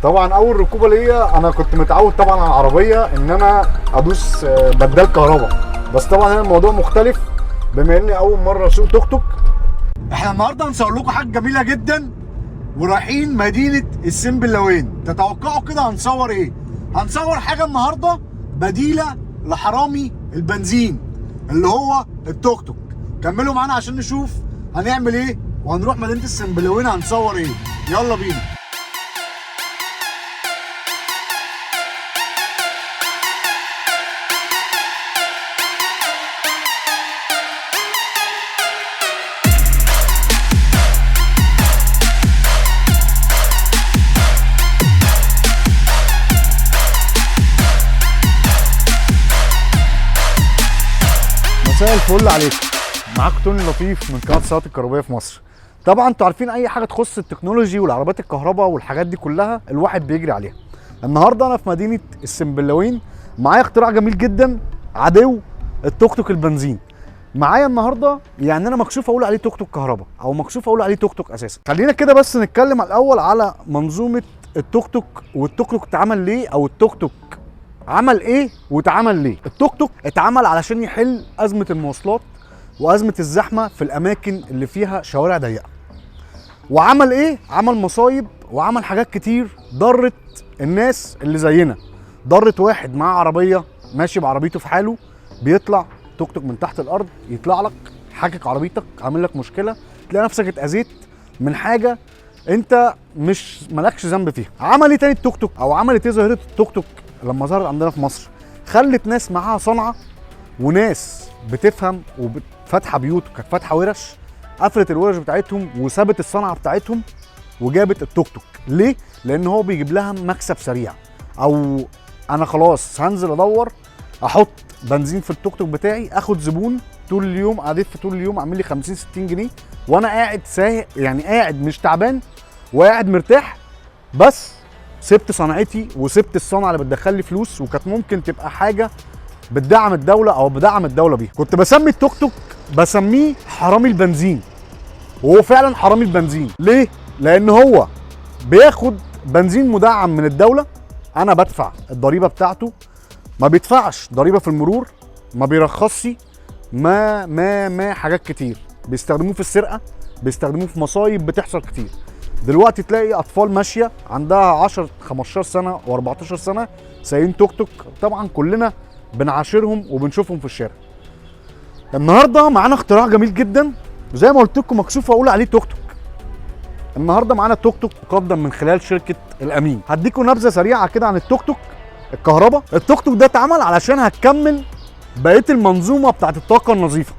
طبعا اول ركوبه ليا انا كنت متعود طبعا على العربية ان انا ادوس بدال كهرباء، بس طبعا هنا الموضوع مختلف بما اني اول مرة اسوق توك توك. احنا النهارده هنصور لكم حاجة جميلة جدا، ورايحين مدينة السنبلاوين. تتوقعوا كده هنصور ايه؟ هنصور حاجة النهارده بديله لحرامي البنزين اللي هو التوك توك. كملوا معانا عشان نشوف هنعمل ايه، وهنروح مدينة السنبلاوين هنصور ايه. يلا بينا. مساء الفل عليكم، معاكم توني لطيف من قناة السيارات الكهربائية في مصر. طبعا انتوا عارفين اي حاجة تخص ال technology والعربيات الكهرباء والحاجات دي كلها الواحد بيجري عليها. النهارده انا في مدينة السنبلاوين، معايا اختراع جميل جدا، عدو التوك توك البنزين. معايا النهارده، يعني انا مكسوف اقول عليه توك توك كهرباء او مكسوف اقول عليه توك توك اساسا. خلينا كده بس نتكلم على الاول على منظومة التوك توك، والتوك توك اتعمل ليه، او التوك توك عمل ايه واتعمل ليه. التوك توك اتعمل علشان يحل ازمة المواصلات وازمة الزحمة في الاماكن اللي فيها شوارع ضيقه. وعمل ايه؟ عمل مصايب وعمل حاجات كتير ضرت الناس اللي زينا. ضرت واحد معاه عربية ماشي بعربيته في حاله، بيطلع توك توك من تحت الارض يطلع لك حاكك عربيتك، عامل لك مشكلة، تلاقي نفسك اتاذيت من حاجة انت مش مالكش ذنب فيها. عمل ايه تاني التوك توك، او عملت ايه ظاهره التوك توك لما ظهرت عندنا في مصر؟ خلت ناس معاها صنعه وناس بتفهم وفاتحه بيوت وكانت فاتحة ورش، قفلت الورش بتاعتهم وسابت الصنعة بتاعتهم وجابت التوك توك. ليه؟ لان هو بيجيب لها مكسب سريع، او انا خلاص هنزل ادور احط بنزين في التوك توك بتاعي، اخد زبون طول اليوم، الف طول اليوم، اعمل لي 50 60 جنيه وانا قاعد ساهق، يعني قاعد مش تعبان وقاعد مرتاح، بس سبت صنعتي وسبت الصنعة اللي بتدخل لي فلوس، وكانت ممكن تبقى حاجة بتدعم الدولة او بدعم الدولة بيها. كنت بسمي التوك توك بسميه حرامي البنزين، وهو فعلا حرامي البنزين. ليه؟ لان هو بياخد بنزين مدعم من الدولة، انا بدفع الضريبة بتاعته، ما بيدفعش ضريبة في المرور، ما بيرخصش، ما ما ما حاجات كتير. بيستخدموه في السرقة، بيستخدموه في مصايب بتحصل كتير. دلوقتي تلاقي اطفال ماشية عندها 10 15 سنة و14 سنة سايقين توك توك، طبعا كلنا بنعاشرهم وبنشوفهم في الشارع. النهارده معانا اختراع جميل جدا، وزي ما قلت لكم مكسوف اقول عليه توك توك. النهارده معانا توك توك مقدم من خلال شركة الامين. هديكم نبذه سريعة كده عن التوك توك الكهرباء. التوك توك ده اتعمل علشان هتكمل بقية المنظومة بتاعت الطاقة النظيفة.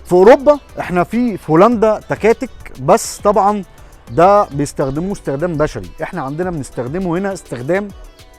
في اوروبا، احنا في هولندا تكاتك، بس طبعا ده بيستخدموه استخدام بشري، احنا عندنا بنستخدمه هنا استخدام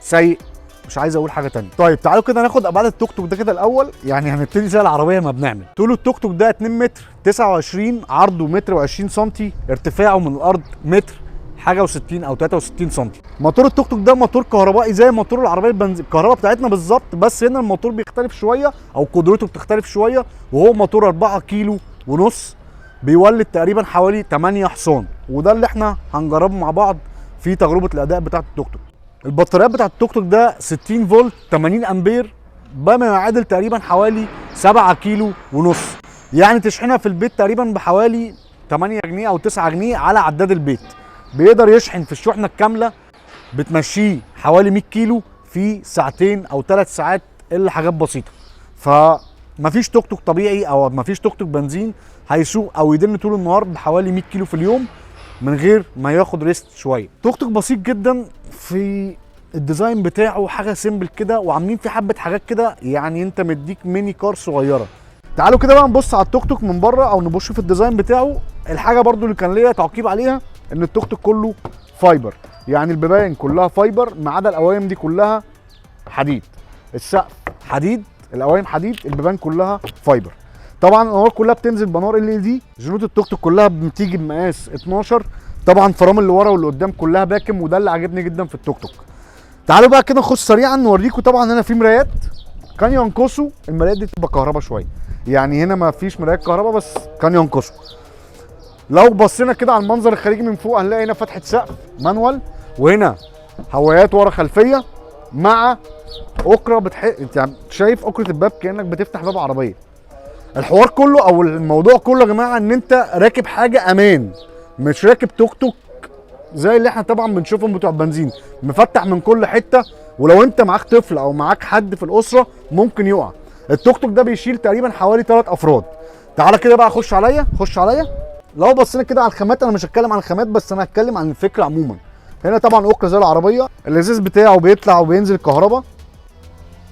سيء، مش عايز اقول حاجة تانية. طيب تعالوا كده ناخد ابعاد التوك توك ده كده الاول، يعني هنبتدي زي العربية ما بنعمل. طول التوك توك ده 2 متر 29، عرضه متر و20 سنتي، ارتفاعه من الارض متر حاجة و60 او 63 سنتي. موتور التوك توك ده موتور كهربائي زي موتور العربية البنزين الكهرباء بتاعتنا بالظبط، بس هنا الموتور بيختلف شوية او قدرته بتختلف شوية، وهو موتور 4 كيلو ونص، بيولد تقريبا حوالي 8 حصان، وده اللي احنا هنجربه مع بعض في تجربه الاداء بتاعه التوك توك. البطاريات بتاعه التوك توك ده 60 فولت 80 امبير، بما يعادل تقريبا حوالي 7 كيلو ونص، يعني تشحنها في البيت تقريبا بحوالي 8 جنيه او 9 جنيه على عداد البيت. بيقدر يشحن في الشحنة الكاملة بتمشيه حوالي 100 كيلو في ساعتين او 3 ساعات الا حاجات بسيطة. فمفيش توك توك طبيعي او مفيش توك توك بنزين هيسوق او يدن طول النهار بحوالي 100 كيلو في اليوم من غير ما ياخد rest شوية. توك توك بسيط جدا في ال design بتاعه، حاجة simple كده، وعاملين فيه حبه حاجات كده، يعني انت مديك mini car صغيرة. تعالوا كده بقى نبص على التوك توك من بره او نبص في ال design بتاعه. الحاجة برضو اللي كان ليا تعقيب عليها ان التوك توك كله fiber، يعني البيبان كلها fiber ما عدا القوايم دي كلها حديد، السقف حديد، القوايم حديد، البيبان كلها fiber. طبعا الانوار كلها بتنزل بانوار LED. جنوط التوك توك كلها بتيجي بمقاس 12. طبعا فرامل اللي ورا واللي قدام كلها باكم، وده اللي عاجبني جدا في التوك توك. تعالوا بقى كده نخش سريعا نوريكم. طبعا هنا في مرايات، كان ينقصوا المرايات دي تبقى كهرباء شوية، يعني هنا ما فيش مرايات كهرباء بس كان ينقصوا. لو بصينا كده على المنظر الخارجي من فوق هنلاقي هنا فتحه سقف manual، وهنا هوايات ورا خلفية مع اكره انت يعني شايف اكره الباب كانك بتفتح باب عربية. الحوار كله او الموضوع كله يا جماعة ان انت راكب حاجة امان، مش راكب توك توك زي اللي احنا طبعا بنشوفهم بتوع بنزين مفتح من كل حتة، ولو انت معاك طفل او معاك حد في الاسرة ممكن يقع. التوك توك ده بيشيل تقريبا حوالي 3 افراد. تعالى كده بقى خش عليا خش عليا. لو بصينا كده على الخامات، انا مش هتكلم عن الخامات بس انا هتكلم عن الفكرة عموما. هنا طبعا اكره زي العربية، الازاز بتاعه بيطلع وبينزل كهرباء.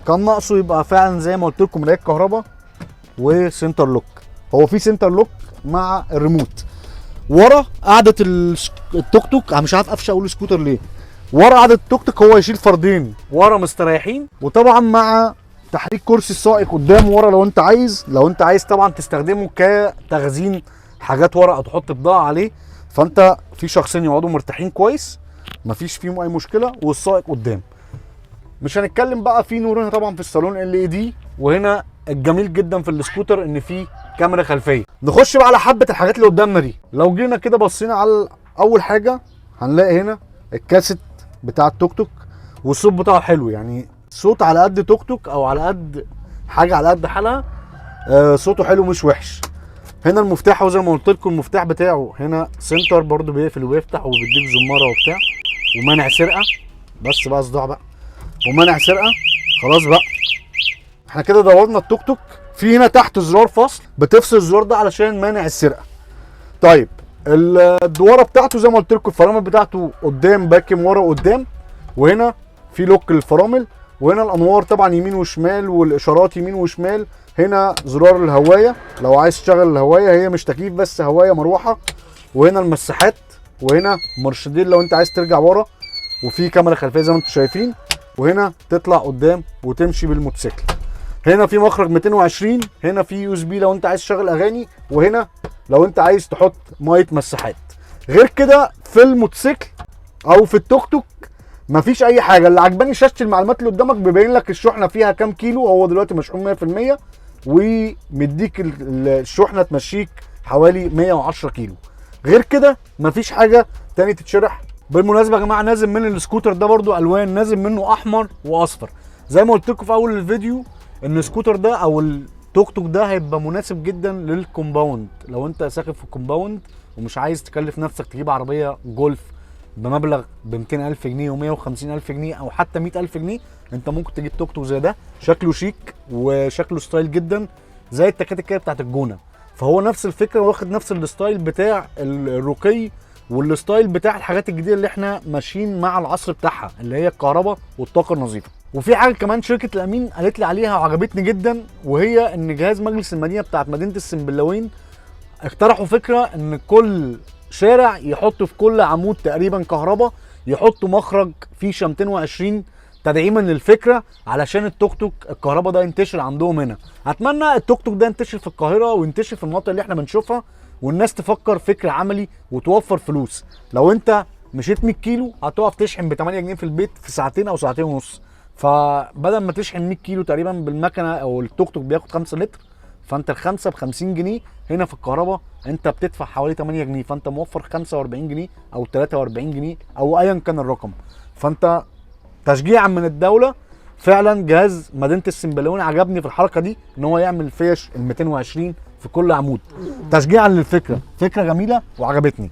كان ناقصه يبقى فعلا زي ما قلت لكم مراية كهرباء و center lock. هو في center lock مع الريموت. ورا قعدة التوك توك، انا مش عارف قفشه اقول سكوتر ليه. ورا قعدة التوك توك هو يشيل فردين ورا مستريحين، وطبعا مع تحريك كرسي السائق قدام ورا لو انت عايز، لو انت عايز طبعا تستخدمه كتخزين حاجات ورا او تحط بضاعة عليه، فانت في شخصين يقعدوا مرتاحين كويس مفيش فيهم اي مشكلة، والسائق قدام. مش هنتكلم بقى في نور هنا طبعا في الصالون LED. وهنا الجميل جدا في السكوتر ان في كاميرا خلفية. نخش بقى على حبه الحاجات اللي قدامنا دي. لو جينا كده بصينا على اول حاجة هنلاقي هنا الكاسيت بتاع التوك توك، والصوت بتاعه حلو، يعني صوت على قد توك توك او على قد حاجة على قد حالها، صوته حلو مش وحش. هنا المفتاح، وزي ما قلت لكم المفتاح بتاعه هنا center برده بيقفل وبيفتح وبيديك زماره وبتاع، ومانع سرقه، بس بقى صداع بقى، ومانع سرقه. خلاص بقى احنا كده دورنا التوك توك. في هنا تحت زرار فصل، بتفصل الزرار ده علشان مانع السرقة. طيب الدواره بتاعته زي ما قلت لكم الفرامل بتاعته قدام باكم ورا قدام، وهنا في lock للفرامل، وهنا الانوار طبعا يمين وشمال والاشارات يمين وشمال. هنا زرار الهواية لو عايز تشغل الهواية، هي مش تكييف بس هواية مروحة. وهنا المساحات، وهنا مرشدين لو انت عايز ترجع ورا، وفي كاميرا خلفية زي ما انتم شايفين. وهنا تطلع قدام وتمشي بالموتوسيكل. هنا في مخرج 220، هنا في USB لو انت عايز تشغل اغاني، وهنا لو انت عايز تحط مية مساحات. غير كده في الموتوسيكل او في التوك توك مفيش اي حاجة. اللي عجباني شاشة المعلومات اللي قدامك بيبين لك الشحنة فيها كام كيلو، هو دلوقتي مشحون 100% ومديك الشحنة تمشيك حوالي 110 كيلو. غير كده مفيش حاجة تاني تتشرح. بالمناسبة يا جماعة نازل من السكوتر ده برضو الوان، نازل منه احمر واصفر. زي ما قلت لكم في اول الفيديو ان السكوتر ده او التوك توك ده هيبقى مناسب جدا لل compound. لو انت ساكن في ال compound ومش عايز تكلف نفسك تجيب عربية جولف بمبلغ ب 200,000 جنيه و150,000 جنيه او حتى 100,000 جنيه، انت ممكن تجيب توك توك زي ده، شكله شيك وشكله style جدا زي التكاتك كده بتاعت الجونه. فهو نفس الفكرة، واخد نفس ال style بتاع الرقي وال style بتاع الحاجات الجديدة اللي احنا ماشيين مع العصر بتاعها اللي هي الكهرباء والطاقة النظيفة. وفي حاجة كمان شركة الامين قالت لي عليها وعجبتني جدا، وهي ان جهاز مجلس المدينة بتاعت مدينة السنبلاوين اقترحوا فكرة ان كل شارع يحطوا في كل عمود تقريبا كهرباء، يحطوا مخرج فيشه 220 تدعيما للفكرة علشان التوك توك الكهرباء ده ينتشر عندهم هنا. اتمنى التوك توك ده ينتشر في القاهرة وينتشر في المناطق اللي احنا بنشوفها، والناس تفكر فكر عملي وتوفر فلوس. لو انت مشيت 100 كيلو هتقف تشحن ب 8 جنيه في البيت في ساعتين او ساعتين ونص، فبدل ما تشحن 100 كيلو تقريبا بالمكنه او التوك توك بياخد 5 لتر، فانت الخمسة ب 50 جنيه، هنا في الكهرباء انت بتدفع حوالي 8 جنيه، فانت موفر 45 جنيه او 43 جنيه او ايا كان الرقم. فانت تشجيعا من الدولة فعلا جهاز مدينة السنبلاوين عجبني في الحركة دي ان هو يعمل فيش ال 220 في كل عمود، تشجيعا للفكرة، فكرة جميلة وعجبتني.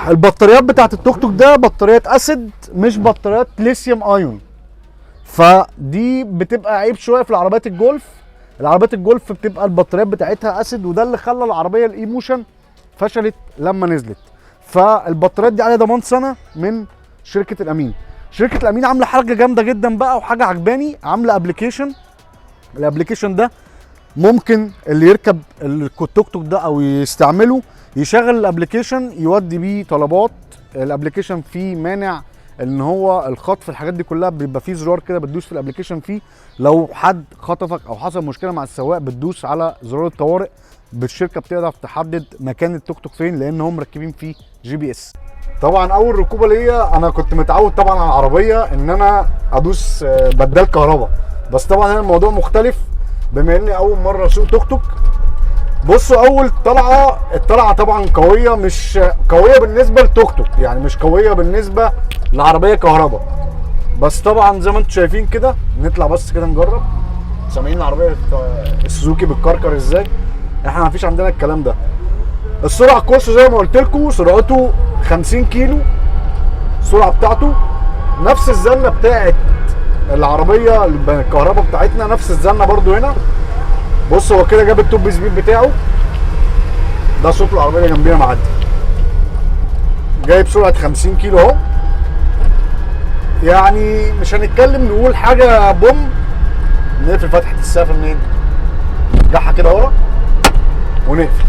البطاريات بتاعت التوك توك ده بطاريات acid مش بطاريات lithium ion، فدي بتبقى عيب شوية في العربيات الجولف. العربيات الجولف بتبقى البطاريات بتاعتها acid، وده اللي خلى العربية ال e-Motion فشلت لما نزلت. فالبطاريات دي عليها ضمان سنة من شركة الامين. شركة الامين عامله حاجة جامدة جدا بقى وحاجه عجباني، عامله application. ال application ده ممكن اللي يركب التوك توك ده او يستعمله يشغل ال application يودي بيه طلبات. ال application فيه مانع ان هو الخطف، الحاجات دي كلها بيبقى فيه زرار كده بتدوس في ال application فيه، لو حد خطفك او حصل مشكلة مع السواق بتدوس على زرار الطوارئ، بالشركة بتقدر تحدد مكان التوك توك فين لان هم مركبين فيه GPS. طبعا اول ركوبه ليا انا كنت متعود طبعا على العربية ان انا ادوس بدال كهرباء، بس طبعا هنا الموضوع مختلف بما اني اول مرة اسوق توك توك. بصوا اول طلعه، الطلعة طبعا قوية، مش قوية بالنسبة لتوك توك، يعني مش قوية بالنسبة لعربيه كهرباء. بس طبعا زي ما انتم شايفين كده، نطلع بس كده نجرب. سامعين العربية السوزوكي بتكركر ازاي؟ احنا مفيش عندنا الكلام ده. السرعة القصوى زي ما قلت لكم سرعته 50 كيلو، السرعة بتاعته نفس الزنه بتاعت العربية الكهرباء بتاعتنا، نفس الزنه برضو هنا. بص هو كده جاب ال top speed بتاعه، ده صوت العربية اللي جنبينا معدي، جايب سرعة 50 كيلو اهو. يعني مش هنتكلم نقول حاجة بوم. نقفل فتحه السقف منين؟ نرجعها كده ورا ونقفل.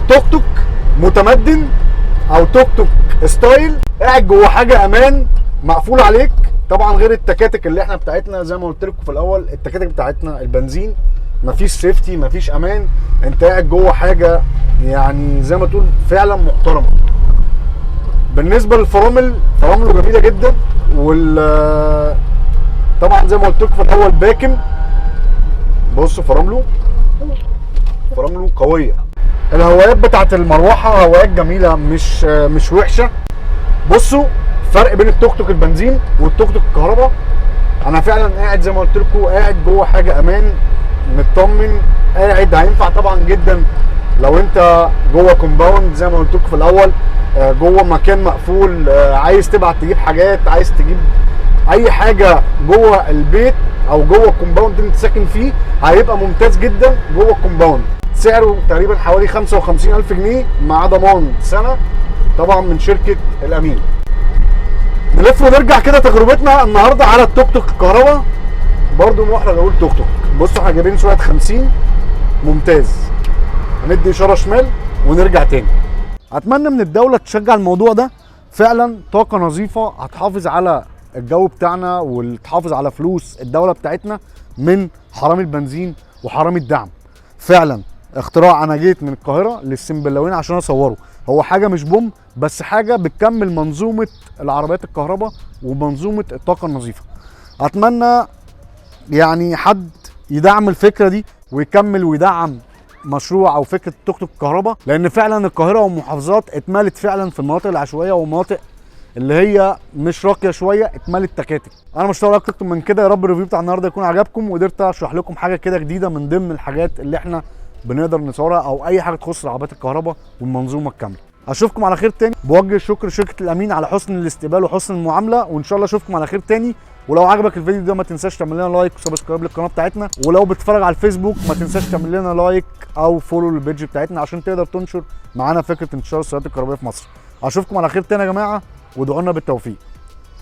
توك توك متمدن او توك توك style، قاعد جوه حاجة امان مقفول عليك. طبعا غير التكاتك اللي احنا بتاعتنا زي ما قلت لكم في الاول، التكاتك بتاعتنا البنزين مفيش safety، مفيش امان، انت قاعد جوه حاجة يعني زي ما تقول فعلا محترمه. بالنسبة للفرامل، فرامله جميلة جدا، وال طبعا زي ما قلت لكم في الاول باكم. بصوا فرامله، فرامله قوية. الهوايات بتاعت المروحة هوايات جميلة، مش وحشة. بصوا فرق بين التوك توك البنزين والتوك توك الكهرباء. انا فعلا قاعد زي ما قلت لكم، قاعد جوه حاجة امان، مطمن، قاعد. هينفع طبعا جدا لو انت جوه compound زي ما قلت لكم في الاول، جوه مكان مقفول، عايز تبعت تجيب حاجات، عايز تجيب اي حاجة جوه البيت او جوه ال compound اللي انت ساكن فيه، هيبقى ممتاز جدا جوه ال compound. سعره تقريبا حوالي 55000 جنيه مع ضمان سنة طبعا من شركة الامين. نلف ونرجع كده تجربتنا النهارده على التوك توك الكهرباء. برضو محرج اقول توك توك. بصوا احنا جايبين سرعة 50 ممتاز. هندي اشارة شمال ونرجع تاني. اتمنى من الدولة تشجع الموضوع ده فعلا، طاقة نظيفة هتحافظ على الجو بتاعنا وتحافظ على فلوس الدولة بتاعتنا من حرامي البنزين وحرامي الدعم. فعلا اختراع، انا جيت من القاهرة للسنبلاوين عشان اصوره. هو حاجة مش بوم، بس حاجة بتكمل منظومة العربيات الكهرباء ومنظومه الطاقة النظيفة. اتمنى يعني حد يدعم الفكرة دي ويكمل ويدعم مشروع او فكرة توك توك الكهرباء، لان فعلا القاهرة والمحافظات اتملت فعلا في المناطق العشوائية ومناطق اللي هي مش راقية شوية، اتملت تكاتك. انا مش هطول اكتر من كده. يا رب ال review بتاع النهارده يكون عجبكم وقدرت اشرح لكم حاجة كده جديدة من ضمن الحاجات اللي احنا بنقدر نصورها، او اي حاجة تخص العربيات الكهرباء والمنظومه الكاملة. اشوفكم على خير تاني. بوجه شكر شركة الامين على حسن الاستقبال وحسن المعاملة، وان شاء الله اشوفكم على خير تاني. ولو عجبك الفيديو ده ما تنساش تعمل لنا like و subscribe للقناة بتاعتنا، ولو بتتفرج على الفيسبوك ما تنساش تعمل لنا like او follow لل page بتاعتنا عشان تقدر تنشر معانا فكرة انتشار السيارات الكهربائية في مصر. اشوفكم على خير تاني يا جماعة، وادعوا لنا بالتوفيق.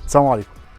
السلام عليكم.